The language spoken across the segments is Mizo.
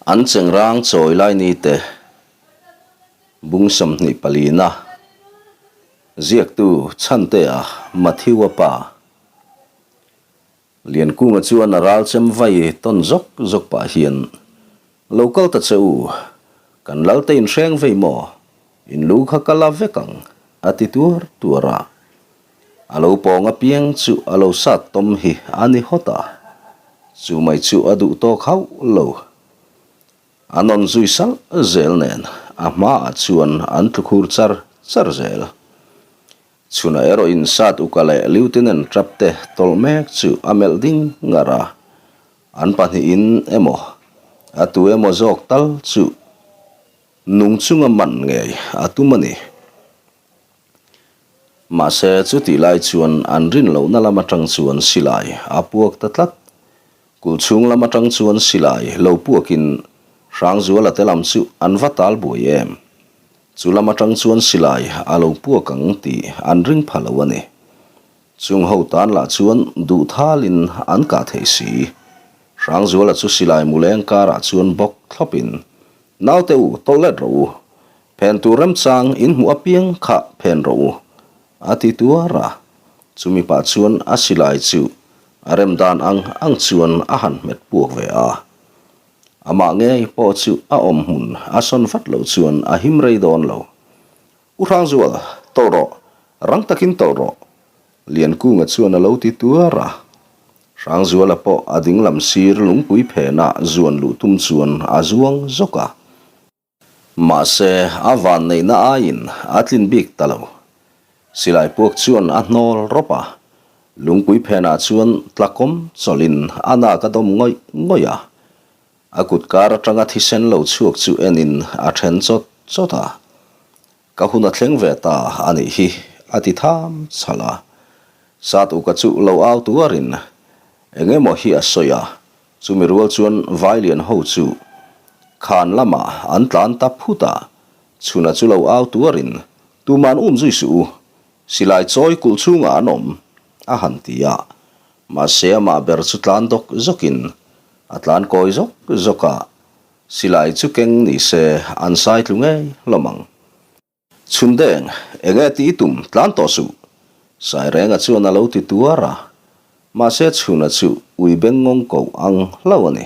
An chengrang chawi lai ni te bung 24 na ziaktu Chhantea Matthew-a pa Liankunga chuan a ral chem vai tawn zawk zawk pah hian, Lo kal ta che u, kan lal te inhreng vei maw? In lu kha ka la vek ang, a ti tuar tuar a. A lo pawng apiang chu a lo sat tawm hi a ni hawt a, chu mai chu a duh tawk hauh lo. A nawn zui salh zel nen a hmaah chuan an tlu khur char char zel. Chhunah erawh in sat uka leh Lieutenant Trapp te tawlh mek chu a melh ding ngar a, an pahnihin emaw a tu emaw zawk tal chu nung chunga man ngei a tum a ni. Mahse chutih lai chuan an rin lohna lam atang chuan silai a puak ta tlat. Kulh chhung lam atang chuan silai lo puakin Hrangzuala te lam chu an va tal buai em. Chu lam atang chuan silai a lo puak ang tih an ring pha lo a ni. Chung ho tan lah chuan duh thalin an kah thei si. Hrangzuala chu silai muleng karah chuan bawk thlawpin, Naute u, tawlh let rawh u. Phen tur remchang in hmuh apiang kha phen rawh u, a ti tuar a. Chumi pah chuan a silai chu a rem dan ang ang chuan a han hmet puak ve a. Amah ngei pawh chu a awm hmun a sawn vat loh chuan a him rei dawn lo. U Hrangzual, tawlh rawh, rang takin tawlh rawh, Liankunga chuan a lo ti tuar a. Hrangzuala pawh a dinglam sir lungpui phenah zuan luh tum chuan a zuang zawk a. Mahse, a van neihna aiin a tlin bik ta lo. Silai puak chuan a hnawl rawp a, lungpui phenah chuan tlakawm chawlhin a nak a dawm ngawih ngawih a. A kut kar atanga thisen lo chhuak chu enin a then chawt chawt a. Ka hun a thleng ve ta a nih hi, a ti tham chhalh a. Sat uka chu lo au tuarin eng emaw hi a sawi a, Chumi rual chuan Vailian ho chu khan lamah an tlan ta phut a, chhuna chu lo au tuarin, Tuman um zui suh u, silai chawi kulh chhungah an awm, a han ti a. Mahse amah ber chu tlan dawk zawkin a tlan kawi zawk zawk a, silai chu keng ni se an sai tlu ngei hlawm ang. Chhundeng, enge tih i tum tlan tawh suh? Sairenga chuan a lo ti tuar a, mahse Chhuna chu ui beng ngawng koh ang hlauh a ni.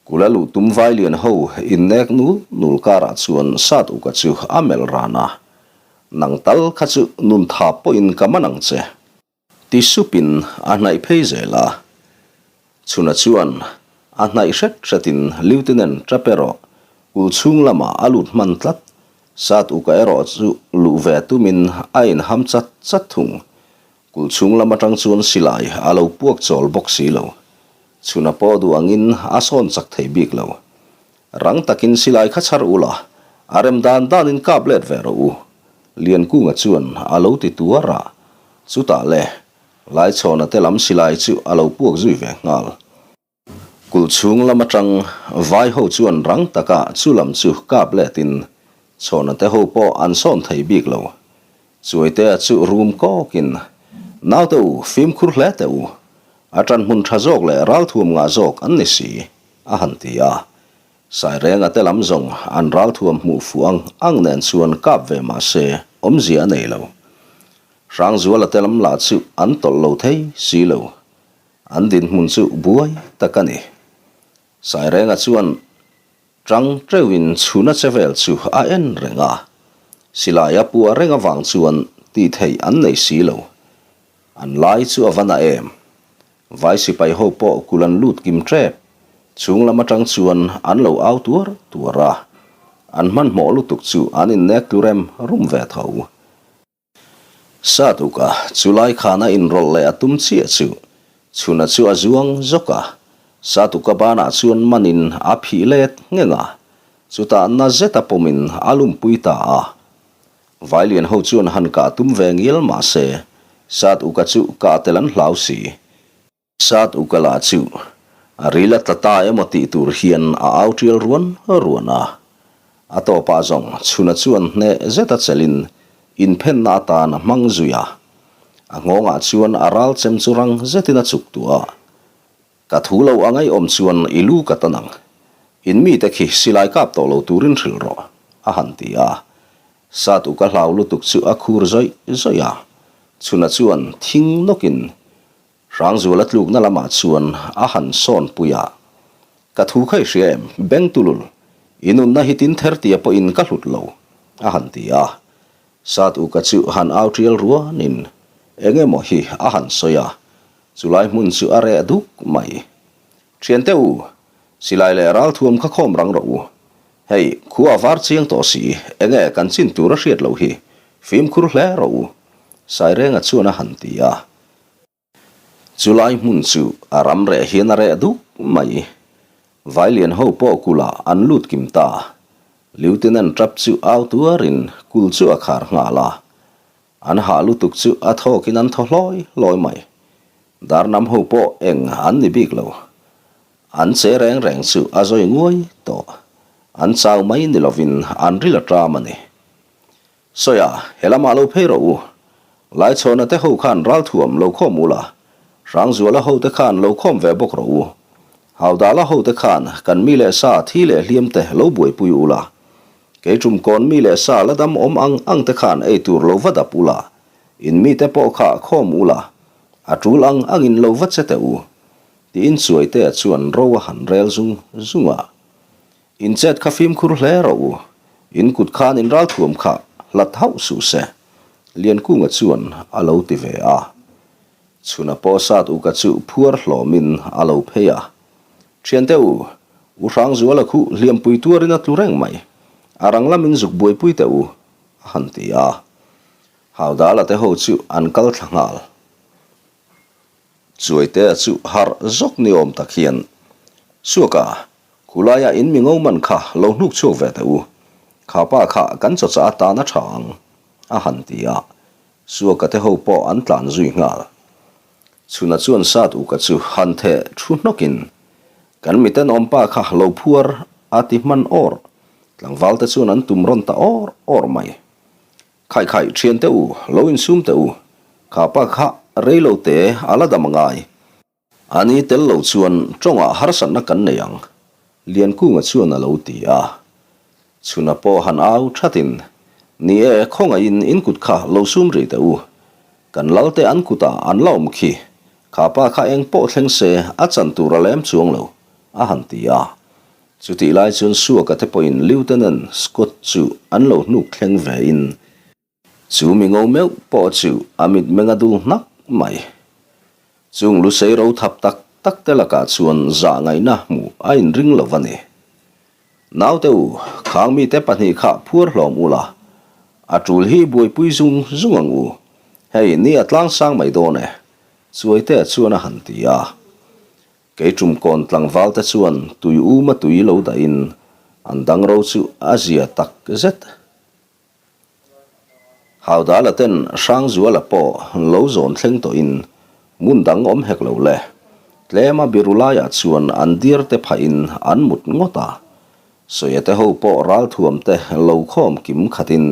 Kula luh tum vailian ho innek nul nul karah chuan Sat Uka chu a melh ran a, Nang tal kha chu nun tha pawhin ka man ang che. Ti supin a hnaih phei zel a. Chhuna chuan a hnaih hret hretin Lieutenant Trapp erawh kul chhung lamah a lut hman tlat. Sat Uka erawh chu luh ve tumin a inham chat chat thung. Kul chhung lam atang chuan silai a lo puak chawl bawk si lo. Chhuna pawh duh angin a sawn chak thei bik lo. Rang takin silai kha chhar ula, a rem dan danin kap let ve rawh u. Liankunga chuan a lo ti tuar a, chutah le, Laichhawna te lam silai chu a lo puak zui ve nghal. Kulh chhung lam atang vai ho chuan rang taka chu lam chu kap letin Chhawna te ho pawh an sawn thei bik lo. Chuaitea chu rum kawkin, Naute u, fimkhur hle teh u. A ṭan hmun ṭha zawk leh ralthuam ngah zawk an ni si, a han ti a. Sairenga te lam zawng an ralthuam hmuh fuh ang ang nen chuan kap ve mah se awmzia a nei lo. Hrangzuala te lam lah chu an tawlh lo thei si lo. An dinhmun chu buai tak a ni. Sairenga chuan tang teuhin chhuna che vel chu a en reng a. Silai a pua reng avang chuan tih theih an nei si lo. An lai chu a va na em. Vai sipai ho pawh kul an lut kim tep. Chhung lam atang chuan an lo au tuar tuar a. An hmanhmawh lutuk chu an innek tlu rem rum ve tho. Satuka chu lai khan a inrawlh leh a tum chiah chu Chhuna chu a zuang zawk a. Satuka banah chuan manin a phih let ngheng a. Chutah na zeta pawmin a lumpui ta a. Vailian ho chuan han kah tum ve ngial mah se, Sat Uka chu kah tel an hlau si. Sat Uka lah chu a ril a tla ta emaw tih tur hian a au tial ruan ruan a. A tawpah zawng chhuna chuan hneh zeta chelin inphenna atan a hmang zui a. A nghawngah chuan a ral chem chu rang zetin a chuk tuah a. Ka thu lo a ngaihawm chuan i lu ka tan ang. In mite khi silai kap tawh lo turin hrilh rawh, a han ti a. Sat uk a hlau lutuk chu a khur zawih zawih a. Chhuna chuan thing nawkin Hrangzuala tlukna lamah chuan a han sawn pui a. Ka thu kha i hria em, Bengtulul? I nunna hi tin ther tia pawhin ka hlut lo, a han ti a. Sat uka chu han au tial ruanin eng emaw hi a han sawi a, chulai hmun chu a reh duk mai. Thiante u, silai leh ralthuam kha khawm rang rawh u. Hei, khua a var chiang tawh si, enge kan chin tur a hriat loh hi, fimkhur hle rawh u, Sairenga chuan a han ti a. Chulai hmun chu a ram reh hian a reh duk mai. Vailian ho pawh kulah an lut kim ta. Lieutenant Trapp chu au tuarin kul chu a khar nghal a. An hah lutuk chu a thawkin an thaw hlawi hlawi mai. Darnam ho pawh eng an ni bik lo. An che reng reng chu a zawi nguai tawh. An chau mai ni lovin an ril a ṭam a ni. Sawiah, he lamah lo phei rawh u. Laichhawna te ho khan ralthuam lo khawm ula, Hrangzuala ho te khan lo khawm ve bawk rawh u. Haudala ho te khan kan mi leh sa thi leh hliam te lo buaipui ula. Kei tum kawn mi leh sa la dam awm ang ang te khan ei tur lo va dap ula, in mi te pawh kha khawm ula, a tul ang angin lo va che teh u. Tiin Chuaitea chuan ro a han rel zung zung a. In chet kha fimkhur hle rawh u, in kut khan in ralthuam kha hlat hauh suh se, Liankunga chuan a lo ti ve a. Chhuna pawh sat uka chu phuar hlawmin a lo phei a. Thiante u, U Hrangzuala khu hliampui tuarin a tlu reng mai, a rang lamin zuk buaipui teh u, a han ti a. Haudala te ho chu an kal thla nghal. Chuaitea chu harh zawk ni awm tak hian, Suaka, khulaiah in mi ngo man kha lo hnuk chhuak ve teh u. Kha pa kha kan chawchah atan a tha ang, a han ti a. Suaka te ho pawh an tlan zui nghal. Chhuna chuan sat uka chu han theh thu hnawkin, Kan mitenawm pa kha lo phuar a ti hman awr. Tlangval te chuan an tum rawn ta awr awr mai. Khai khai, thian teh u, lo insum teh u. Kha pa kha rei lo te a la dam a ngai. A ni tel lo chuan tawngah harsatna kan nei ang, Liankunga chuan a lo ti a. Chhuna pawh han au thatin, Ni e, khawngaihin in kut kha lo sum rih teh u. Kan lalte an kutah an la awm khi. Kha pa kha eng pawh thleng se a chan tur a lem chuang lo, a han ti a. Chutih lai chuan Suaka te pawhin Lieutenant Scott chu an lo hnuk thleng vein chu mi ngo meuh pawh chu a mitmeng a dul hnak mai. Chung lusei ro thap tak tak te lakah chuan zah ngaihna hmuh a inring lo va ni. Naute u, khang mite pahnih kha phuar hlawm ula, a tul hi buaipui zung zung ang u. Hei, ni a tlang sang mai dawn e, Chuaitea chuan a han ti a. Kei tum kawn tlangval te chuan tui uma tui lo dahin an dang ro chu a zia tak zet. Haudala ten Hrangzuala pawh lo zawn thleng tawhin hmun dang awm hek lo le. Tlema biru laiah chuan an diar te phahin an mut ngawt a. Sawia te ho pawh ralthuam te lo khawm kim khatin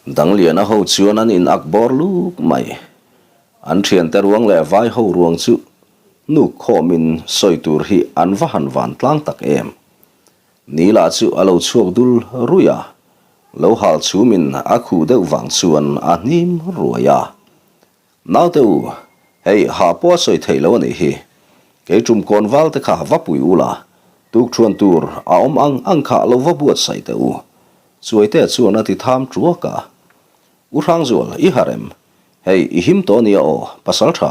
Dangliana ho chuan an in ak bawr luk mai. An thiante ruang leh vai ho ruang chu nuk khawmin sawi tur hi an va han van tlang tak em. Ni lah chu a lo chhuak dul ruih a, lo hal chhumin a khuh deuh vang chuan a hnim ruai a. Naute u, hei ha pawh a sawi theih lo a nih hi. Kei tum kawn val te kha va pui ula, tuk thuan tur a awm ang ang kha lo va buatsaih teh u. Chuaitea chuan a ti tham tuak a. U Hrangzual, i harh em? Hei, i him tawh ania aw, pasal tha.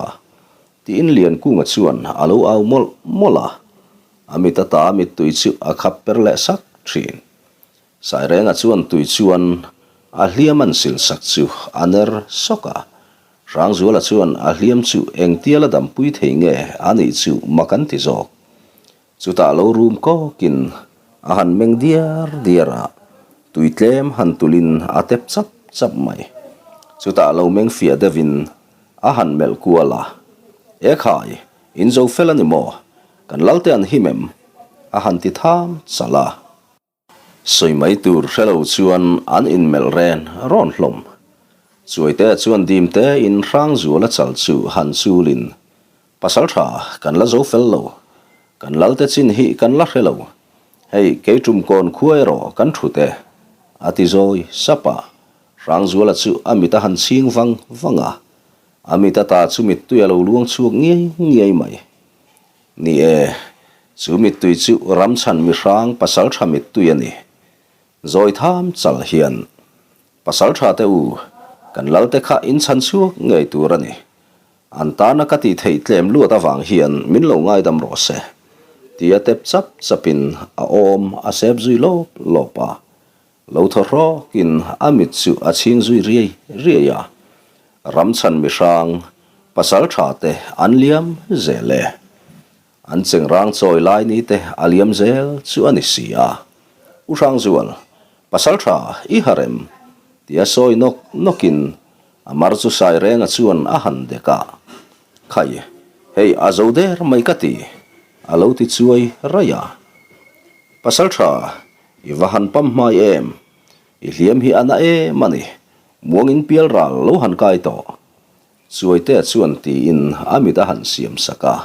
Tiin Liankunga chuan a lo au mawlh mawlh a. A mit ata a mittui chu a khap per leh sak thin. Sairenga chuan tui chuan a hliam an sil sak chu a ner sawk a. Hrangzuala chuan a hliam chu engtia la dampui thei nge a nih chu mak an ti zawk. Chutah lo rum kawkin a han meng diar diar a, tui tlem han tulin a tep chap chap mai. Chutah lo meng fiah deuhin a han melh kual a, Ekhai, in zo fel a ni maw? Kan lalte an him em? a han ti tham chal a. Sawi mai tur hre lo chuan an inmelh ren rawn hlawm. Chuaitea chuan dimte in Hrangzuala chal chu han chulin, Pasal tha, kan la zo fel lo. Kan lalte chin hi kan la hre lo. Hei, kei ṭumkawn khua erawh kan ṭhut e, a ti zawi sap a. Hrangzuala chu a mit a han chhing vang vang a, a mit ata chu mittui a lo luang chhuak ngiai ngiai mai. Ni e, chu mittui chu ramchhan mihrang pasalṭha mittui a ni. Zawi tham chal hian, Pasalṭha te u, kan lalte kha in chhan chhuak ngei tur a ni. An tana ka tih theih tlem luat avang hian min lo ngaidam rawh se, tia tep chap chapin a awm a sep zui lawp lawp a. Lo thaw hrawkin a mit chu a chhing zui riai riai a. Ramchhan mihrang, pasal tha te an liam zel e. An chengrang chawi lai ni te a liam zel chu a ni si a. U Hrangzual, pasal tha i harem, tia sawi nawk nawkin A mar chu Sairenga chuan a han dek a, Khai, hei a zo der mai ka ti, a lo ti chuai raih a. Pasaltha, i va han pam hmai em? I hliam hi a na em a ni, muangin pial ral lo han kai tawh. Chuaitea chuan tiin a mit a han siam sak a.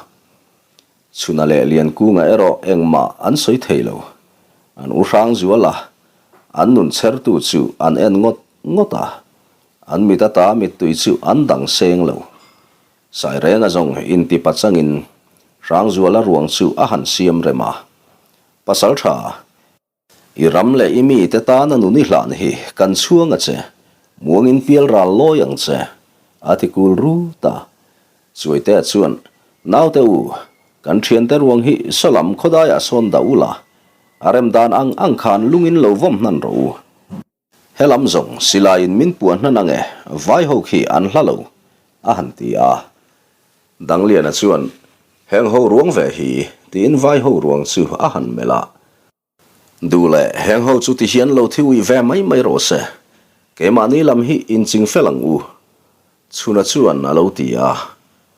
Chhuna leh Liankunga erawh engmah an sawi thei lo. An u Hrangzuala, an nun chhertu chu an en ngawt ngawt a, an mit ata mittui chu an dang seng lo. Sairenga zawng inti pachangin Hrangzuala ruang chu a han siam rem a. Pasaltha, i ram leh i mite tana nun i hlan hi kan chhuang a che, muangin pial ral lawi ang che, a ti kul rut a. Chuaitea chuan, Naute u, kan thiante ruang hi sawlam khawdaiah sawn dah ula, a rem dan ang ang khan lungin lo vawm hnan rawh u. Helam zawng silaiin min puah hnan ang e, vai ho khi an hla lo, a han ti a. Dangliana chuan, Heng ho ruang ve hi, tiin vai ho ruang chu a han melh a. Duh leh heng ho chu ti hian lo thi ui ve mai mai rawh se, keimahni lam hi inching fel ang u, Chhuna chuan a lo ti a,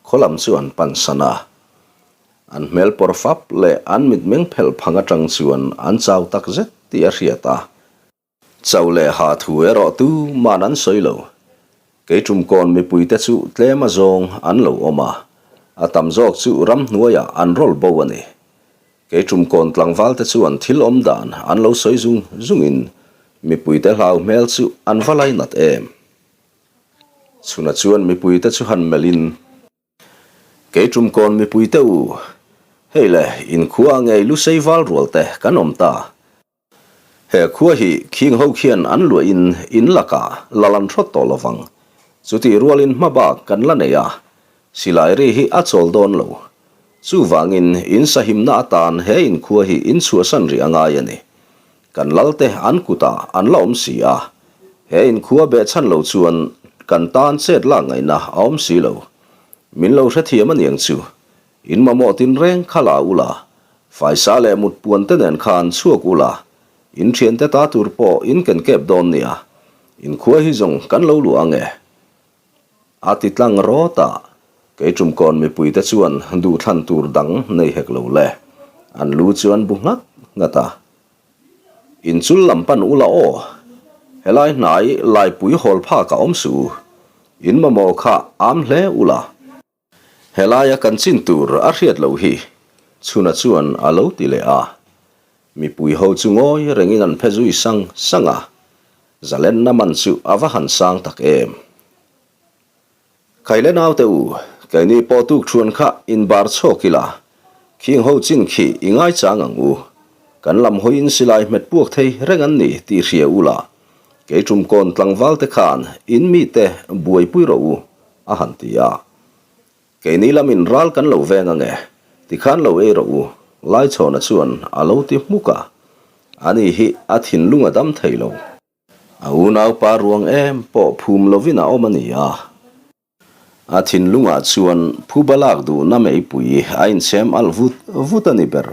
khaw lam chu an pan san a. An hmel pawr fap leh an mitmeng phelh phang atang chuan an chau tak zet tih a hriat a. Chau leh ha thu erawh tu man an sawi lo. Kei tumkawn mipuite chu tlem a zawng an lo awm a, a tam zawk chu ramhnuaiah an rawl bo a ni. Kei tumkawn tlangvalte chuan thil awm dan an lo sawi zung zungin mipuite hlau hmel chu an va lainat em. Chhuna chuan mipuite chu han melhin. Kei tumkawn mipuite u, hei le inkhua ngei lusei val rualte kan awm ta. He khua hi khing ho khian an luahin in lakah lal an hrawt tawh lovang. Chutih rualin hmabak kan la nei a, silai ri hi a chawl dawn lo. Chuvangin in sahimna atan he inkhua hi in chhuahsan rih a ngai a ni. Kan lalte an kutah an la awm si a, he inkhua behchhan lo chuan kan tan chet lak ngaihna a awm si lo. Min lo hrethiam a niang chu. In mamawh tinreng kha la u la, faisa leh mut puan te nen khan chhuak u la, in thiante ta tur pawh in ken kep dawn nia, in khua hi zawng kan lo luah ang e. A ti tlang rawt a, kei tumkawn mipuite chuan duhthlan tur dang nei hek lo le, an lu chu an bu nghat nghat a. In chul lam pan u la aw, helai hnai laipui hawl phak a awm suh u, in mamawh kha am hle u la. Helaia kan chin tur a hriat loh hi, Chhuna chuan a lo ti leh a. Mipui ho chu ngawi rengin an phe zui sang sang a, zalenna man chu a va han sang tak em. Khaile naute u, keini pawh tuk thuan kha inbar chhawk ila, khing ho chin khi i ngaichang ang u. Kan lam hawiin silai hmet puak thei reng an ni tih hria ula, kei tumkawn tlangval te khan in mite buaipui rawh u, a han ti a. Keini lamin ral kan lo veng ange, tikhan lo ei rawh u, Laichhawna chuan a lo ti hmuk a. Ani hi a thinlung a dam thei lo. A unaupa ruang em pawh phum lovin a awm a ni a. A thinlungah chuan phuba lak duhna meipui a inchhem alh vut vut a ni ber.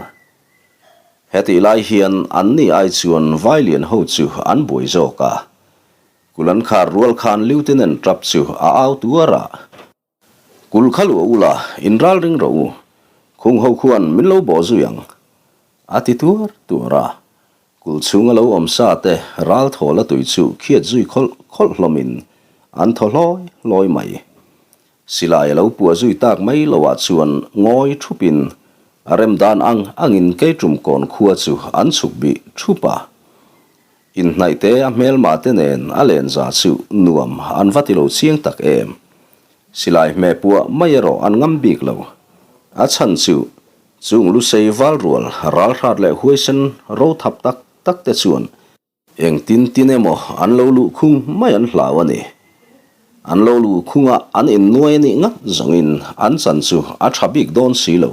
Hetih lai hian anni ai chuan Vailian ho chu an buai zawk a. Kul an khar rual khan Lieutenant Trapp chu a au tuar a. Kul kha luah ula, in ral ring rawh u. Khung ho khuan min lo bawh zui ang, a ti tuar tuar a. Kul chhunga lo awm sa te ral thaw la tui chu khiat zui khawlh khawlh hlawmin an thaw hlawi hlawi mai. Silai a lo puah zui tak mai loah chuan ngawi thupin. A rem dan ang angin Keiṭumkawn khua chu an chhuk bih ṭhup a. Inhnaihte a hmelmahte nen a lenza chu nuam an va ti lo chiang tak em. Silai hmeh puah mai erawh an ngam bik lo. A chhan chu chung lusei valrual ralhrat leh huaisen rothap tak tak te chuan Engtin tin emaw an lo luh khung mai an hlau a ni. An lo luh khunga an innuai a nih ngat zawngin an chan chu a tha bik dawn si lo.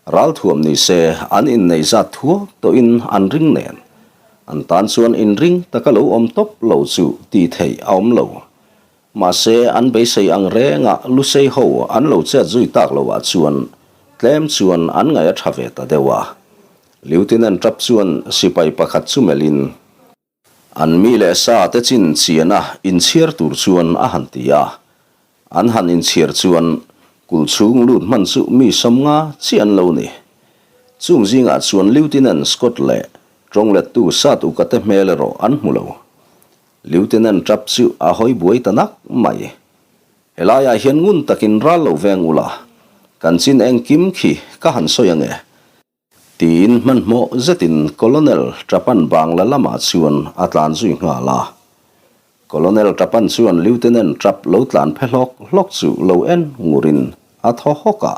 Ralthuam ni se an inneih zat thuak tawhin an ring nen. An tan chuan inring taka lo awm tawp lo chu tih theih a awm lo. Mahse an beisei ang renga Lusei ho an lo chet zui tak loah chuan tlem chuan an ngaih a tha ve ta deuh a. Lieutenant Trapp chuan sipai pakhat chu melhin, An mi leh sa te chin chiana inchhiar tur chuan a han ti a. An han inchhiar chuan kulh chhung lut hman chu mi 50 chiah an lo ni. Chung zingah chuan Lieutenant Scott leh tawnglettu Sat Uka te hmel erawh an hmu lo. Lieutenant Trapp chu a hawi buai ta nak mai. Helaiah hian ngun takin ral lo veng ula, kan chin engkim khi ka han sawi ange. Tiin hmanhmawh zetin Colonel Trapan Bangla lamah chuan a tlan zui nghal a. Colonel Trapan chuan Lieutenant Trapp lo tlan phe hlawk hlawk chu lo en ngurin a thaw hawk a.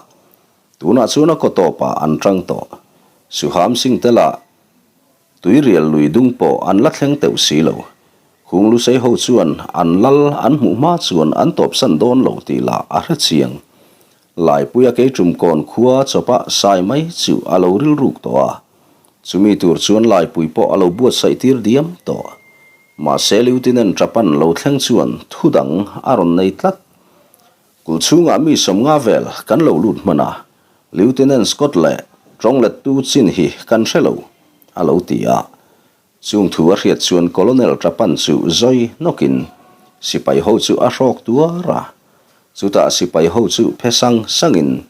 Tunah chuan a kaw tawpah an tang tawh. Suham Singh te lah Tuirial lui dung pawh an la thleng teuh si lo. Khung Lusei ho chuan an lal an hmuh hma chuan an tawpsan dawn lo tih lah a hre chiang. Laipuia Keiṭumkawn khua chawpa sai mai chu a lo rilruk tawh a. Chumi tur chuan Laipui pawh a lo buatsaih tir diam tawh. Mahse Lieutenant Trapan lo thleng chuan thu dang a rawn nei tlat. Kulh chhungah mi 50 vel kan lo lut hman a, Lieutenant Scott leh Tawnglettu chin hi kan hre lo, a lo ti a. Chung thu a hriat chuan Colonel Trapan chu zawi hnawkin sipai ho chu a hrawk tuar a. Chutah sipai ho chu phe sang sangin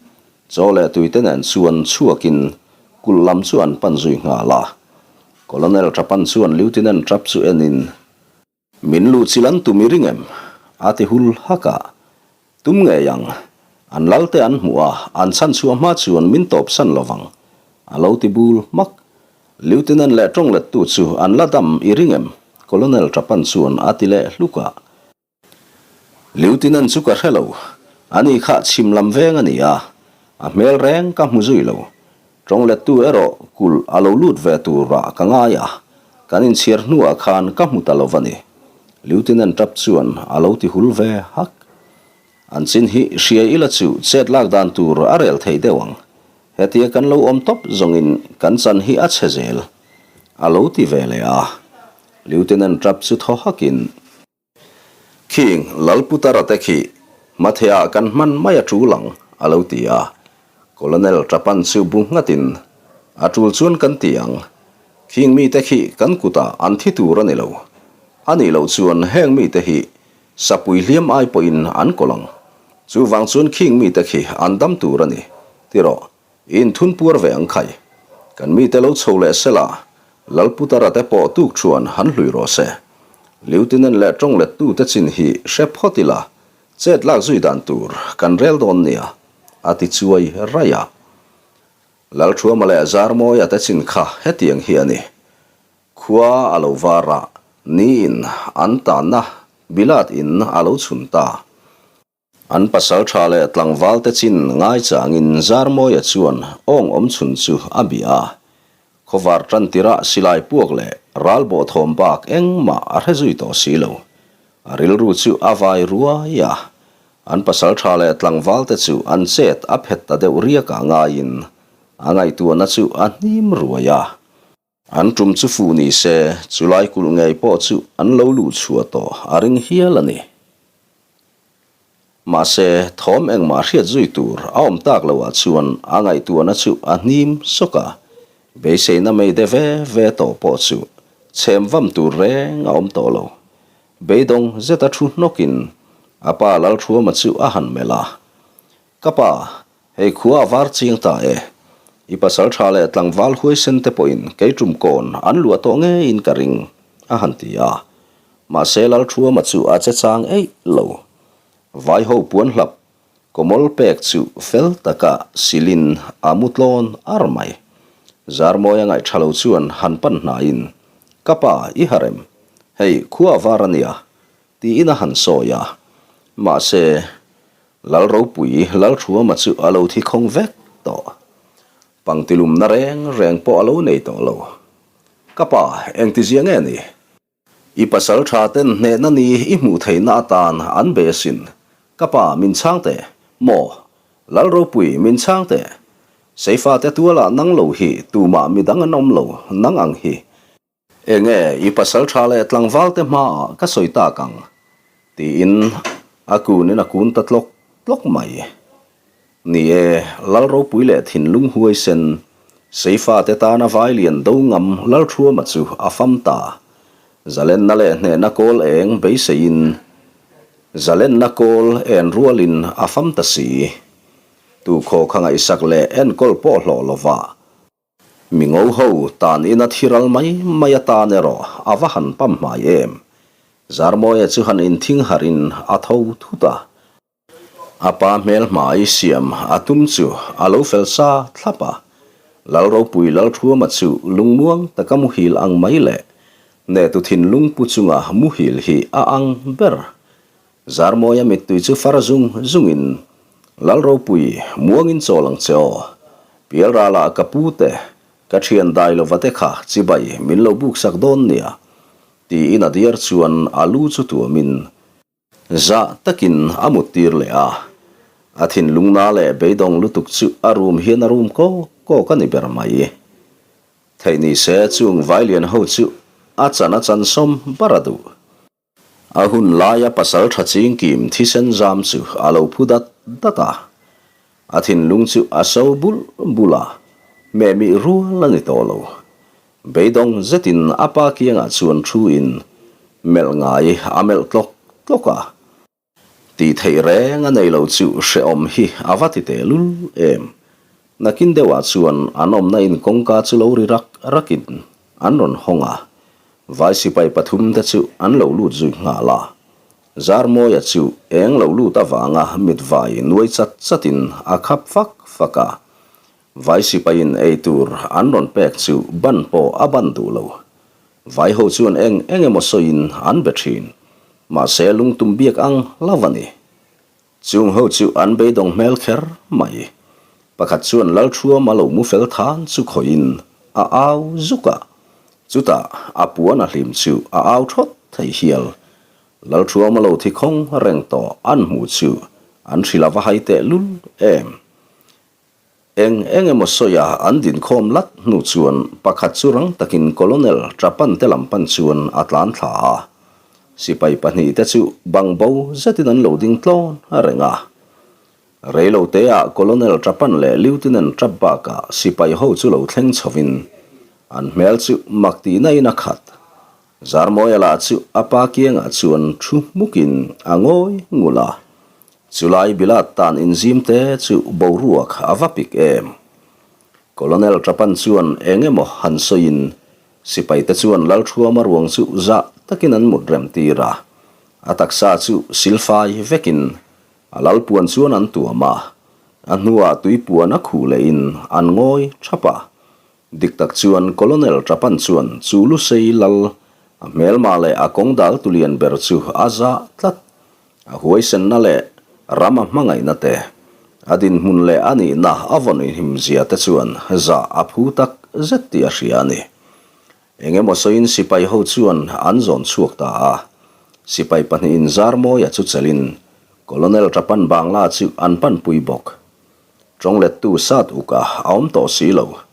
chaw leh tuite nen chuan chhuakin kulh lam chu an pan zui nghal a. Colonel Trapan chuan Lieutenant Trapp chu enin, Min luh chil an tum i ring em? a ti hul hak a. Tum ngei ang. An lal te an hmuh a, an chhan chhuah hma chuan min tawpsan lo vang. A lo ti bul hmak. Lieutenant leh tawnglettu chu an la dam i ring em? Colonel Trapan chuan a ti leh hluk a. Lieutenant chu ka hre lo. Ani kha chhim lam veng a ni a, a hmel reng ka hmu zui lo. Tawnglettu erawh kulh a lo lut ve turah ka ngai a, kan inchhiar hnuah khan ka hmu ta lo va ni. Lieutenant Trapp chuan a lo ti hul ve hak. An chin hi hria ila chu chet lak dan tur a rel thei deuh ang. Hetia kan lo awm tawp zawngin kan chan hi a chhe zel, a lo ti ve leh a. Lieutenant Trapp chu thaw hakin. Khing Lalputara te khi hmathehah kan hman mai a tul ang, a lo ti a. Colonel Trapan chu bu nghatin, A tul chuan kan ti ang. Khing mite khi kan kutah an thi tur a ni lo. A nih loh chuan heng mite hi sapui hliam ai pawhin an kawlh ang. Chuvang chuan khing mite khi an dam tur a ni, ti rawh. I inthun puar ve ang khai. Kan mite lo chho leh sela, Lalputara te pawh tuk chuan han hlui rawh se. Lieutenant leh tawnglettu te chin hi hre phawt ila, chet lak zui dan tur kan rel dawn nia, a ti chuai raih a. Lalthuama leh Zarmawia te chin kha hetiang hi a ni. Khua a lo var a, niin an tanna Bilat in a lo chhun ta. An pasal tha leh tlangval te chin ngaichangin Zarmawia chuan awng awm chhun chu a bia a. Khawvar tan tirah silai puak leh ral bawh thawm bak engmah a hre zui tawh si lo. A rilru chu a vai ruai a. An pasal tha leh tlangval te chu an chet a phet ta deuh riakah ngaiin a ngaihtuahna chu a hnim ruai a. An tum chu fuh ni se, chulai kulh ngei pawh chu an lo luh chhuah tawh a ring hial a ni. Mahse, thawm engmah hriat zui tur a awm tak loah chuan a ngaihtuahna chu a hnim sawk a, beiseina mei de ve ve tawh pawh chu chhem vam tur reng a awm tawh lo. Beidawng zeta thu hnawkin a pa Lalthuama chu a han melh a, Ka pa, hei khua a var chiang ta e. I pasal tha leh tlangval huaisen te pawhin kei tum kawn an luah tawh ngeiin ka ring, a han ti a. Mahse Lalthuama chu a che chang eih lo. Vaiho puan hlap. Kawmawl pek chu fel taka silin a mu tlawn ar mai. Zarmawia ngaihṭha lo chuan han pan hnaiin, Ka pa, i harem. Hei, khua a var a nia, tiin a han sawi a. Mahse, Lalropui Lalṭhuama chu a lo thi khawng vek tawh. Pangtilumna reng reng pawh a lo nei tawh lo. Ka pa, engtizia nge ni? I pasal tha ten hnehna ni i hmuh theihna atan an be asin. Ka pa, min chhang teh. Maw? Lalropui, min chhang teh. Seifa te tualah nang lo hi tumah midang an awm lo, nang ang hi. Enge i pasal tha leh tlangval te hmaah ka sawi tak ang? Tiin a kunin a kun ta tlawk tlawk mai. Ni e, Lal ropui leh thinlung huaisen, Seifate tana vai lian do ngam Lalthuama chu a fam ta. Zalenna leh hnehna kawl eng beiseiin, zalenna kawl en rualin a fam ta si. Tu khaw kha ngaihsak leh enkawl pawh hlawh lova Mi ngo ho tan ina thi ral mai mai atan erawh a va han pam hmai em. Zarmawia chu han inthing harhin a tho thut a. A pa hmel hmai siam a tum chu a lo fel sa thlap a. Lalropui Lalthuama chu lungmuang taka muhil ang mai leh nehtu thinlung pu chunga muhil hi a ang ber. Zarmawia mittui chu far zung zungin, Lalropui, muangin chawl ang che aw. Pialralah ka pu te, ka thian dai lova te kha chibai min lo buk sak dawn nia, tiin a diar chuan a lu chu tuamin zah takin a mut tir leh a. A thinlungna leh beidawng lutuk chu a rum hian a rum kawk kawk a ni ber mai. Theih ni se chung vailian ho chu a chan a chan sawm bar a duh. A hun laia pasal tha chingkim thisen zam chu a lo phu dat dat a, a thinlung chu a so bulh bulh a, hmehmih rual a ni tawh lo. Beidawng zetin a pa kiangah chuan thu in melh ngai a melh tlawk tlawk a. Tih theih reng a nei lo chu hrehawm hi a va ti tehlul em. Nakin deuhah chuan an awmna in kawngka chu lo ri rak rakin an rawn hawng a, vai sipai pathum te chu an lo lut zui nghal a. Zarmawia chu eng lo lut avanga mitvai nuai chat chatin a khap fak fak a. Vai sipaiin ei tur an rawn pek chu ban pawh a ban duh lo. Vai ho chuan eng eng emaw sawiin an be thin. Mahse lungtum biak ang lo a ni. Chung ho chu an beidawng hmel kher mai. Pakhat chuan Lalthuama lo mu fel than chu khawihin a au zuk a. Chutah a puan a hlim chu a au thawt thei hial. Lalthuama lo thi khawng reng tawh an hmuh chu an hrilh a va hai tehlul em. Eng eng emaw sawiah an dinkhawm lat hnu chuan pakhat chu rang takin Colonel Trapan te lam pan chuan a tlan thla a. Sipai pahnihte chu bang bo zetin an lo ding tlawn reng a. Reilo teah Colonel Trapan leh Lieutenant Trapp bakah sipai ho chu lo thleng chhovin an hmel chu mak tihna in a khat. Zarmawia lah chu a pa kiangah chuan thu hmukin a ngawi ngul a, chulai bilat tan inzim te chu boruak a va pik em. Colonel Trapan chuan eng emaw han sawiin sipaite chuan Lalthuama ruang chu zah takin an mut rem tir a, a taksa chu silfai vekin a lalpuan chuan an tuam a, a hnuah tuipuan a khuh lehin an ngawi thap a. Dik tak chuan Colonel Trapan chuan chu Lusei lal, a hmelma leh a kawng dal tulian ber chu a zah tlat. A huaisenna leh ram a hmangaihna te, a dinhmun leh a nihna a vawn inhimzia te chuan zah a phu tak zet tih a hria a ni. Eng emaw sawiin sipai ho chuan an zawn chhuak ta a. Sipai pahnihin Zarmawia chu chelhin Colonel Trapan Bangla chu an panpui bawk. Tawnglettu sat uk a a awm tawh si lo.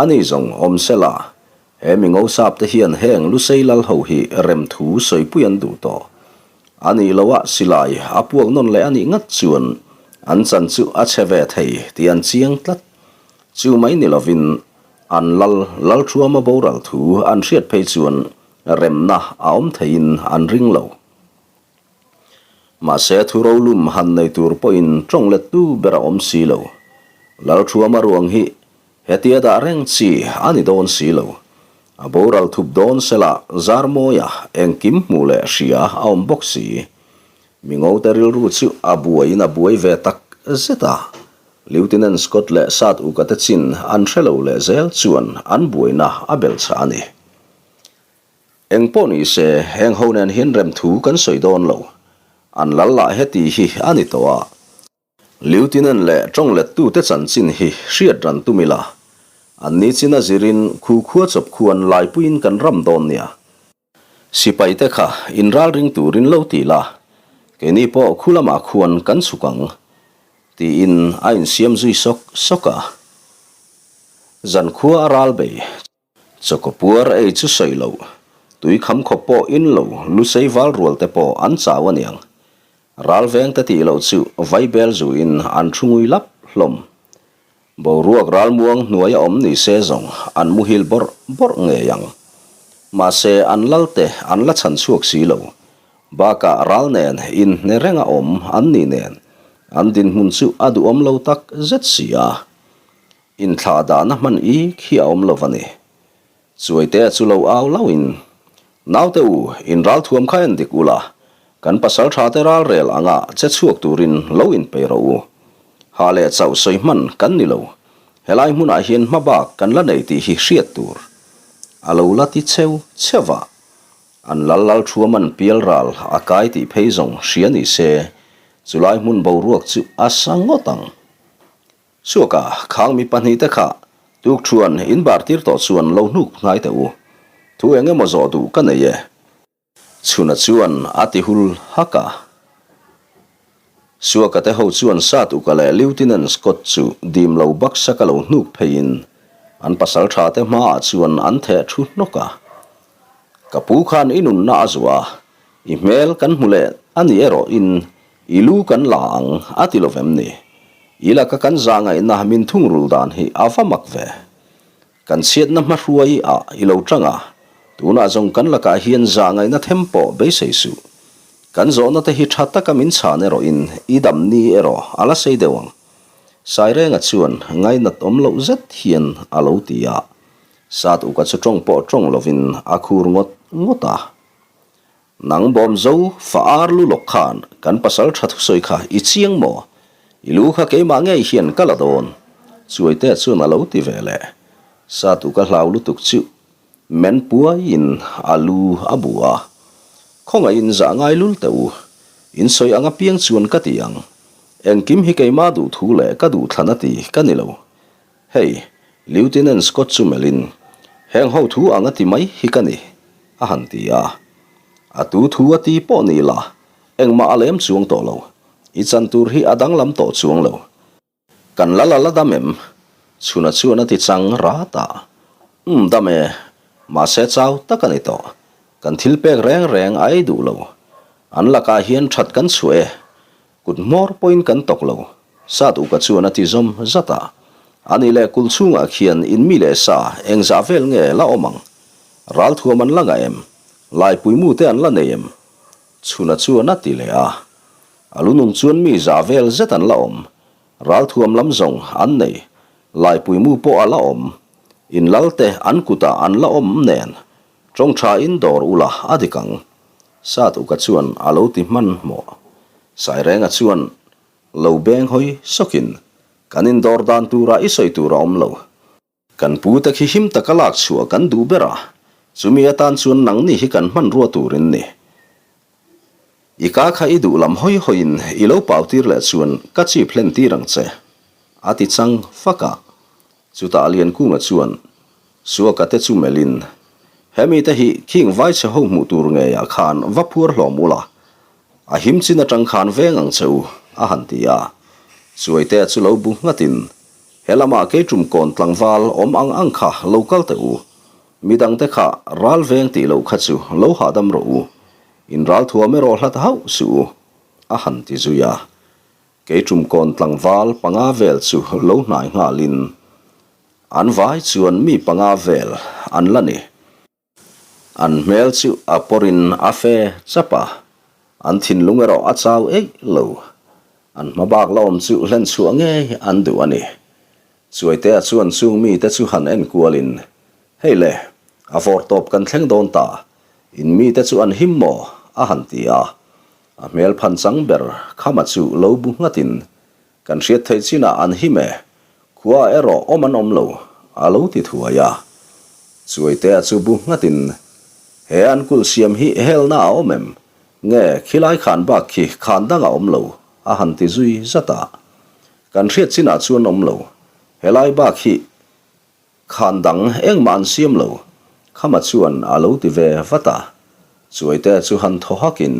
Ani zawng awm sela, he mi ngo sap te hian heng Lusei lal ho hi rem thu sawipui an duh tawh. A nih loah silai a puak nawn leh a nih ngat chuan an chan chu a chhe ve thei tih an chiang tlat. Chu mai ni lovin an lal Lalthuama boral thu an hriat phei chuan remna a awm theiin an ring lo. Mahse thu rolum han nei tur pawhin tawng lettu ber a awm si lo. Lalthuama ruang hi hetia dah reng chi a ni dawn si lo. A boral thup dawn sela Zarmawia engkim hmuh leh hria a awm bawk si. Mingote rilru chu a buaiin a buai ve tak zet a. Lieutenant Scott leh Sat Uka te chin an hre lo leh zel chuan an buaina a belchhah a ni. Eng pawh ni se, heng ho nen hian remthu kan sawi dawn lo. An lal lah heti hi a ni tawh a. Lieutenant leh tawng lettute chanchin hi hriat ran tum ila, an ni chin a zirin khu khua chawp khuan laipuiin kan ram dawn nia. Sipaite kha inralring turin lo ti la, keini pawh khu lamah khuan kan chhuk ang, tiin a insiam zui sawk sawk a. Zankhua a ral bei. Chawkaw puar ei chu sawi loh, tui kham khawp pawh in lo, lusei val rual te pawh an chau aniang. Ral veng te tih loh chu vai bel zu in an thu ngui lap hlawm. Boruak ral muang hnuai a awm ni se zawng an muhil bawrh bawrh ngei ang. Mahse an lal te an la chhan chhuak si lo. Bakah ral nen inhne reng a awm an ni nen an dinhmun chu a duhawm lo tak zet si a. Inthlah dahna hman i khi a awm lo va ni. Chuaitea chu lo au lauhin, Naute u, in ral thuam kha en dik ula, kan pasal tha te ral rel anga che chhuak turin lo inpei rawh u. Ha leh chauh sawi hman kan ni lo, helai hmunah hian hma bak kan la nei tih hi hriat tur. A lo la ti cheu cheu va. An lal lal thuam an pial ral a kai tih phei zawng hria ni se, chulai hmun boruak chu a sa ngawt ang. Suaka, khang mi pahnihte kha tukṭhuan in bar tir tawh chuan lo hnuk hnai teh u. Thu eng emaw zawh duh ka nei e. Chhuna chuan a ti hul hak a. Suaka te ho chuan Sat Uka leh Lieutenant Scott chu dim lo baksak a lo hnuk pheiin an pasal tha te hmaah chuan an theh thu hnawk a. Ka pu khan i nunna a zuah a, i hmel kan hmu leh a ni erawhin I lu kan la ang a ti lo vem ni? I laka kan zah ngaihna min thungrul dan hi a va mak ve. Kan chhiatna hmahruai ah i lo tang a, tunah zawng kan lakah hian zah ngaihna them pawh beisei suh. Kan zawhna te hi tha taka min chhan erawhin i dam ni erawh a la sei deuh ang. Sairenga chuan ngainat awm loh zet hian a lo ti a, Sat uka chu tawng pawh tawng lovin a khur ngawt ngawt a. Nang bawm zo fa ar lu lawk khan kan pasal tha thusawi kha i chiang maw? I lu kha keimah ngei hian ka la dawn. Chuaite chuan a lo ti ve leh. Satu ka hlau lutuk chu men puaiin a lu a bu a. Khawngaihin zah ngai lul teh u. In sawi ang apiang chuan ka ti ang. Engkim hi keimah duh thu leh ka duh thlan a ti ka ni lo. Hei, Lieutenant Scott chu melhin, Heng ho thu ang a ti mai hi ka ni, a han ti a. A tu thu a ti pawh ni la, engmah a lem chuang tawh lo. I chan tur hi a danglam tawh chuang lo. Kan la la la dam em? Chhuna chuan a ti chang rat a. Umm dam e, mahse chau tak a ni tawh. Kan thil pek reng reng a ei duh lo. An lakah hian that kan chhuah e. Kut hmawr pawhin kan tawk lo, Sat Uka chuan a ti zawm zat a. Ani leh kul chhungah khian in mi leh sa engzah vel nge la awm ang? Ralthuam an la ngah em? Laipuimu te an la nei em? Chhuna chuan a ti leh a. A lunung chuan mi zah vel zet an la awm. Ralthuam lam zawng an nei. Laipuimu pawh a la awm. In lal te an kutah an la awm nen. Tawng tha in dawr ula a dik ang. Sat Uka chuan a lo ti hmanhmawh. Sairenga chuan lo beng hawi sawkin, Kan indawr dan turah i sawi tur a awm lo. Kan pu te khi him taka lak chhuah kan duh ber a, chumi atan chuan nangni hi kan hmanrua turin ni. I ka kha i duh lam hawi hawiin i lo pau tir leh chuan ka chip hlen tir ang che, a ti chang fak a. Chutah Liankunga chuan Suaka te chu melhin, He mite hi khing vaichhe ho hmuh tur ngeiah khan va phuar hlawm ula, a him chin atang khan veng ang che u, a han ti a. Chuaitea chu lo bu nghatin, He lamah keitum kawn tlangval awm ang ang kha lo kal teh u. Midangte kha ral veng tih loh kha chu lo hahdam rawh u. In ral thuam erawh hlat hauh suh u, a han ti zui a. Keitum kawn tlangval panga vel chu lo hnai nghalin, An vai chuan mi panga vel an la ni. An hmel chu a pawrin a fe chap a, an thinlung erawh a chau eih lo. An hma bak la awm chu hlen chhuah ngei an duh a ni. Chuaitea chuan chung mite chu han en kualin, Hei le, a vawr tawp kan thleng dawn ta, in mite chu an him maw? a han ti a. A hmel phan chang ber Khama chu lo bu nghatin. Kan hriat theih chinah an him e, khuaah erawh awm an awm lo, a lo ti thuai a. Chuaitea chu bu nghatin, He an kulh siam hi helna a awm em? Nge khilai khan bak khi khan dang a awm lo, a han ti zui zat a. Kan hriat chinah chuan awm lo, helai bak hi Khan dang engmah an siam lo, Khama chuan a lo ti ve vat a. Chuaite chu han thaw hakin,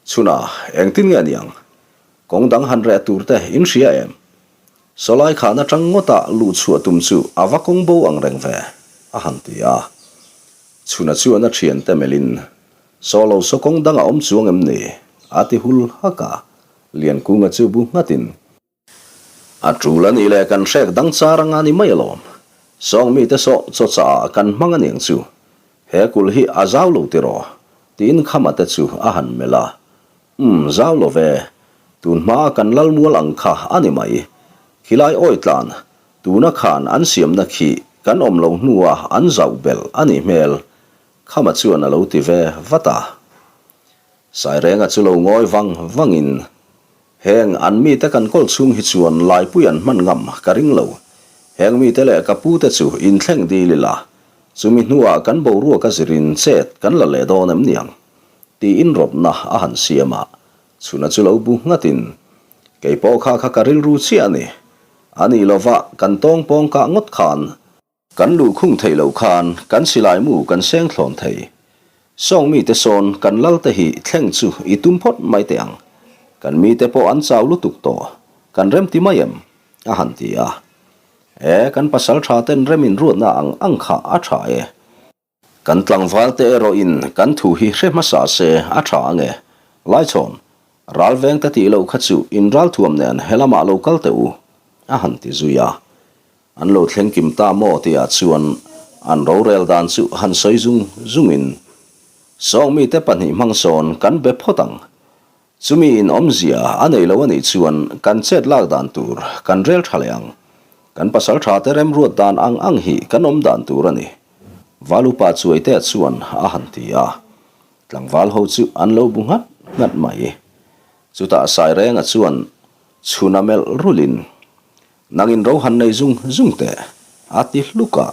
Chhuna, engtin nge niang? Kawng dang han reh tur te in hria em? Sawlai khan atang ngawta luh chhuah tum chu a va kawng bo ang reng ve, a han ti a. Chhuna chuan a thiante melhin, Saw lo saw kawng dang a awm chuang em ni? a ti hul hak a. Liankunga chu bu nghatin, A tul a nih leh kan hrek dang char anga ni mai alawm. Sawng mite saw chaw chah ah kan hmang aniang chu. He kulh hi a zau lo tiraw? Tiin Khama te chu a han melh a. Umm, zau lo ve. Tun hmaa kan lal mual ang kha a ni mai. Khilai awi tlan, tuna khan an siamna khi kan awm lo hnua an zauh belh a nih hmel. Khama chuan a lo ti ve vat a. Sairenga chu lo ngawi vang vangin Heng an mite kan kawl chhung hi chuan laipui an hman ngam ka ring lo. Heng mite leh ka pute chu inthleng dil ila, chumi hnuah kan boruak a zirin chet kan la leh dawn em niang? Tiin rawtna a han siam a, chhuna chu lo bu nghatin, Kei pawh kha kha ka rilru chiah a ni. A nih lova kan tawng pawng kah ngawt khan Kan luhkhung theih loh khan kan silai mu kan seng thlawn thei. Sawng mite sawn kan lal te hi thleng chu i tum phawt mai teh ang. Kan mite pawh an chau lutuk tawh. Kan rem ti mai em? a han ti a. E, kan pasal tha ten rem in ruatna ang ang kha a tha e. Kan tlangval te erawh in kan thu hi hre hmasa se a tha ange. Laichhawn, ral veng te tih loh kha chu in ralthuam nen helamah lo kal teh u, a han ti zui a. An lo thleng kim ta maw tihah chuan an rorel dan chu han sawi zung zungin, Sawng mite pahnih hmang sawn kan be phawt ang. Chumi in awmzia a nei lo a nih chuan kan chet lak dan tur kan rel tha leh ang. Kan pasal tha te remruat dan ang ang hi kan awm dan tur a ni. Valupa Chuaitea chuan a han ti a. Tlangval ho chu an lo bu nghat nghat mai. Chutah Sairenga chuan chhuna melh rulin, Nangin ro han nei zung zung teh, a ti hluk a.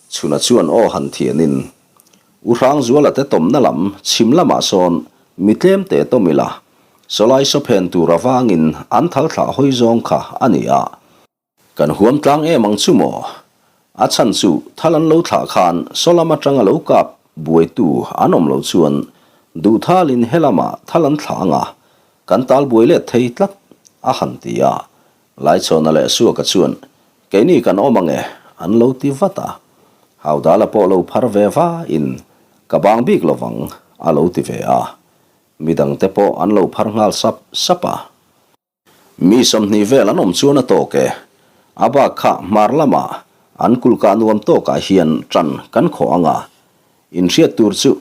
Chhuna chuan aw han thianin, U Hrangzuala te tawmna lam chhim lamah sawn mi tlem teh tawm ila, sawlai sawphen tur avangin an thal thlah hawi zawng kha a ni a. Kan huam tlang em ang chu maw? A chhan chu thal an lo thlah khan sawlam atanga lo kap buaitu an awm lo chuan duhthalin helamah thal an thlah ang a, kan tal buai let thei tlat, a han ti a. Laichhawna leh Suaka chuan, Keini kan awm ang e, an lo ti vat a. Haudala pawh lo phar ve vain, Ka bang bik lovang, a lo ti ve a. Midangte pawh an lo phar nghal sap sap a. Mi 20 vel an awm chuan a tawk e. A bak kha hmar lamah an kulhkah nuam tawkah hian ṭan kan khawh ang a. Inhriat tur chu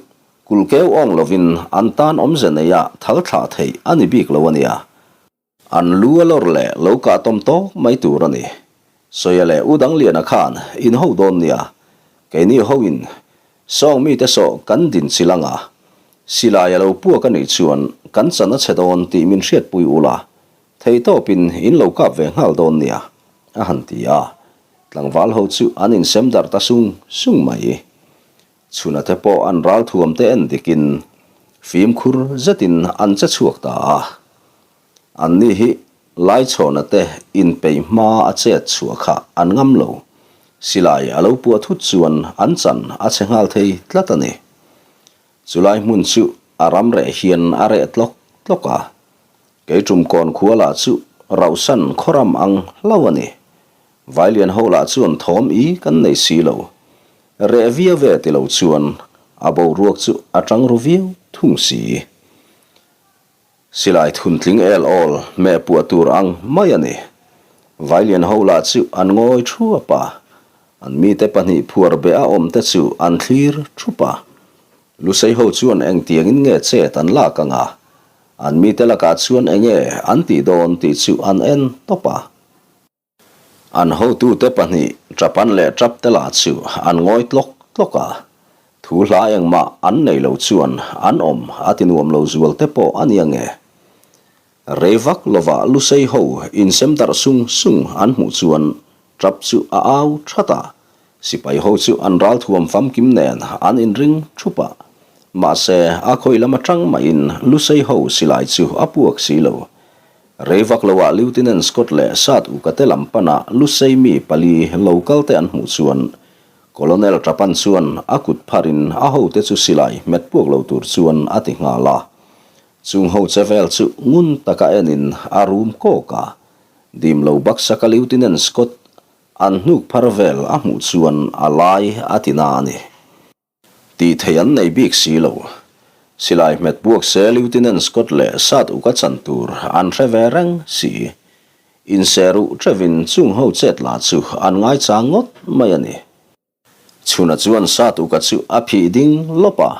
kulhkeu awng lovin an tan awmze neia thal thlah theih a ni bik lo a nia. An lu a lawr leh lo kah tawm tawk mai tur a ni. Sawia leh U Dangliana khan in ho dawn nia. Keini hoin Sawng mite saw kan din chil ang a, silai a lo puak a nih chuan kan chan a chhe dawn tih min hriatpui ula, theitawpin in lo kap ve nghal dawn nia, a han ti a. Tlangval ho chu an insem darh ta sung sung mai. Chhuna te pawh an ralthuam te en dikin fimkhur zetin an che chhuak ta a. Anni hi Laichhawna te inpeih hma a chet chhuah kha an ngam lo. Silai a lo puah thut chuan an chan a chhe nghal thei tlat a ni. Chulai hmun chu a ram reh hian a reh tlawk tlawk a. Keiṭum kawn khua lah chu rauhsan khawram ang hlau a ni. Vailian ho lah chuan thawm i kan nei si lo. Reh viau ve ti lo chuan a boruak chu a ṭang ru viau thung si. Silai thuntling el awl hmeh puah tur ang mai a ni. Vailian ho lah chu an ngawi thuap a, an mite pahnih phuar beh a awm te chu an thlir thup a. Lusei ho chuan engtiangin nge chet an lak ang a, an mite lakah chuan enge an tih dawn tih chu an en tawp a. An hotute pahnih Ṭapan leh Ṭapte lah chu an ngawi tlawk tlawk a, thu hla engmah an nei lo chuan an awm a ti nuam lo zual te pawh a nia nge. Rei vak lova Lusei ho insem darh sung sung an hmuh chuan Trap chu a au that a, sipai ho chu an ralthuam famkim nen an inring thup a. Mahse, a khawi lam atang mahin Lusei ho silai chu a puak si lo. Rei vak loah Lieutenant Scott leh Sat Uka te lam pana Lusei mi pali lo kal te an hmuh chuan Colonel Trapan chuan a kut pharin a hote chu silai hmet puak lo tur chuan a ti nghal a. Chung ho che vel chu ngun taka enin a rum kawk a, Dim lo baksaka Lieutenant Scott an hnuk phar vel a hmuh chuan a lai a ti na a ni. Tih theih an nei bik si lo. Silai hmet buak se Lieutenant Scott leh Sat Uka chan tur an hre ve reng si. Inseruh teuhin chung ho chet la chu an ngaichang ngawt mai a ni. Chhuna chuan Satuka chu a phih ding lawp a,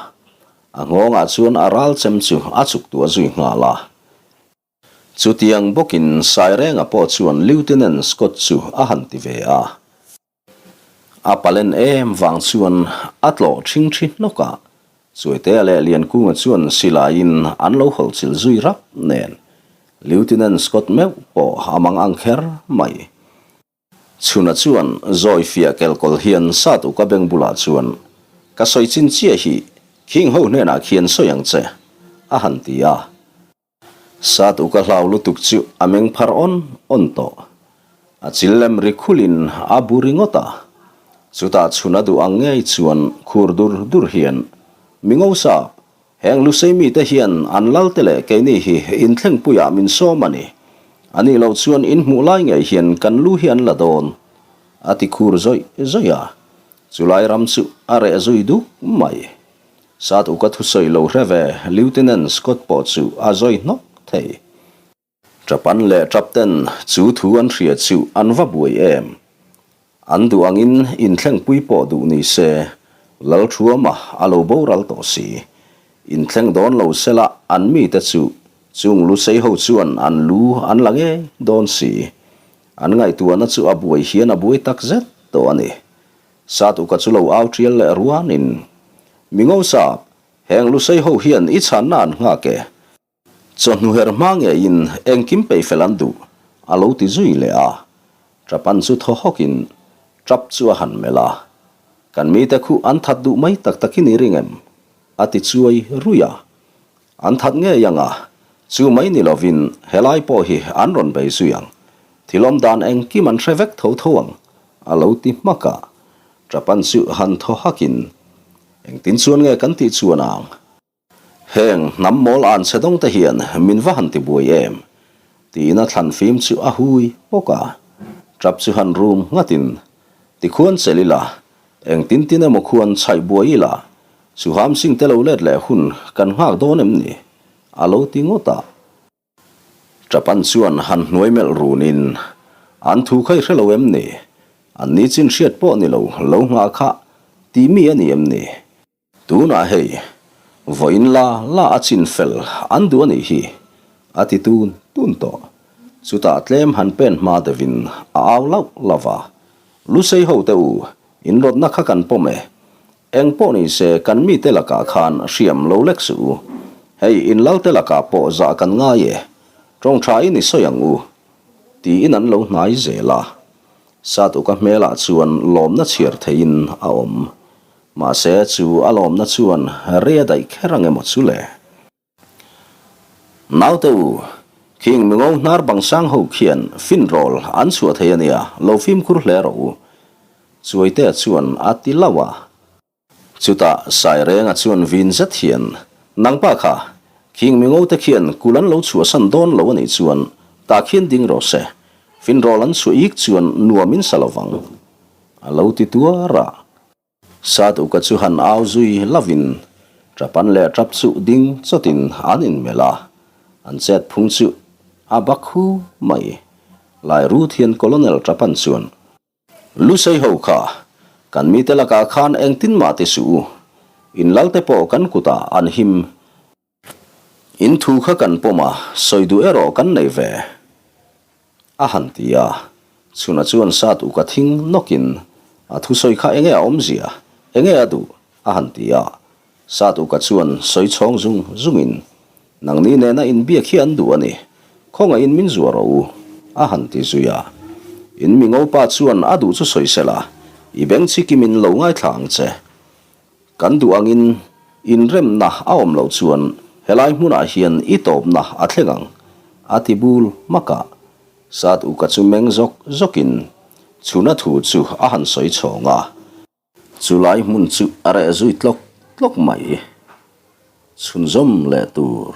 a nghawngah chuan a ral chem chu a chuk tuah zui nghal a. Chutiang bawkin Sairenga pawh chuan Lieutenant Scott chu a han ti ve a. A palen em vang chuan a tlawh ṭhingṭhi hnawk a, Chuaitea leh Liankunga chuan silaiin an lo hawlhchilh zui rap nen Lieutenant Scott meuh pawh a mang ang kher mai. Chhuna chuan zawi fiah kelkawl hian Satuka beng bulah chuan, Ka sawi chin chiah hi, khing ho hnenah khian sawi ang che, a han ti a. Sat uka hlau lutuk chu a meng phar awn awn tawh. A chil lem ri khulin a bu ringawt a. Chutah chhun a duh ang ngei chuan khur dur dur hian, Mi ngo sap, heng Lusei mite hian an lalte leh keini hi inthlengpuiah min sawm a ni. A nih loh chuan in hmuh lai ngei hian kan lu hi an la dawn, a ti khur zawih zawih a. Chulai ram chu a reh zui duk mai. Sat uka thusawi lo hre ve Lieutenant Scott pawh chu a zawi hnawk thei. Ṭapan leh ṭapten chu thu an hria chu an va buai em? An duh angin inthlengpui pawh duh ni se, Lalṭhuama a lo boral tawh si. Inthleng dawn lo sela an mite chu chung lusei ho chuan an lu an la ngei dawn si. An ngaihtuahna chu a buai hian a buai takzet tawh a ni. Sat uka chu lo au tial leh ruanin, Mi ngo sap, heng Lusei ho hian i chhanna an nghak e. Chawhnu her hma ngeiin engkim peih fel an duh, a lo ti zui leh a. Ṭapan chu thaw hawkin ṭap chu a han melh a. Kan mite khu an that duh mai tak takin i ring em? a ti chuai ruih a. An that ngei ang a, chu mai ni lovin helai pawh hi an rawn bei zui ang. Thil awm dan engkim an hre vek tho tho ang, a lo ti hmak a. Ṭapan chu han thaw hakin, Engtin chuan nge kan tih chuan ang? Heng hnam mawl an chhe dawng te hian min va han ti buai em? Tiin a thlan fim chu a hui bawk a. Ṭap chu han rum nghatin, Tikhuan chelh ila, engtin tin emaw khuan chhaih buai ila, Chuham Singh te lo let leh hun kan nghak dawn em ni? A lo ti ngawt a. Ṭapan chuan han hnuai melh runin, An thu kha i hre lo em ni? An ni chin hriat pawh ni lo, lo nghah kha tih mi a ni em ni? Tunah hei, vawiin la la a chin fel an duh a nih hi, a ti tun tun tawh. Chutah tlem han pen hma deuhin a au lauh lauh va, Lusei ho te u, inrawtna kha kan pawm e, Eng pawh ni se kan mite lakah khan hriam lo lek suh u. Hei in lalte lakah pawh zah kan ngai e. Tawng tha in i sawi ang u. Tiin an lo hnai zel a. Satuka hmelah chuan lawmna chhiar theihin a awm. Mahse chu a lawmna chuan rei a daih kher ang emaw chu le. Naute u, khing mingo hnar bang sang ho khian fin rawl an chhuah thei a nia, lo fimkhur hle rawh u. Chuaitea chuan a ti lauh a. Chutah Sairenga chuan vin zet hian, Nangpa kha, khing mingo te khian kul an lo chhuahsan dawn lo a nih chuan tah khian ding rawh se, fin rawl an chhuah ik chuan nuam in sa lovang, a lo ti tuar a. Sat uka chu han au zui lovin Ṭapan leh ṭap chu ding chawtin an inmelh a, an chet phung chu a bak hu mai. Lai rut hian Colonel Ṭapan chuan, Lusei ho kha, kan mite lakah khan engtin mah ti suh u, in lalte pawh kan kutah an him. In thu kha kan pawm a, sawi duh erawh kan nei ve, a han ti a. Chhuna chuan sat uk a thing nawkin, A thusawi kha enge a awmzia, enge a duh? a han ti a. Sat uka chuan sawi chhawng zung zungin, Nangni nena inbiak hi an duh a ni. Khawngaihin min zuah rawh u, a han ti zui a. In mi ngopa chuan a duh chu sawi sela, i beng chi kimin lo ngaithla ang che. Kan duh angin inremna a awm loh chuan helai hmunah hian i tawpna a thleng ang, a ti bul hmak a. Sat uka chu meng zawk zawkin chhuna thu chu a han sawi chhawng a. Chulai hmun chu a reh zui tlawk tlawk mai. Chhunzawm leh tur.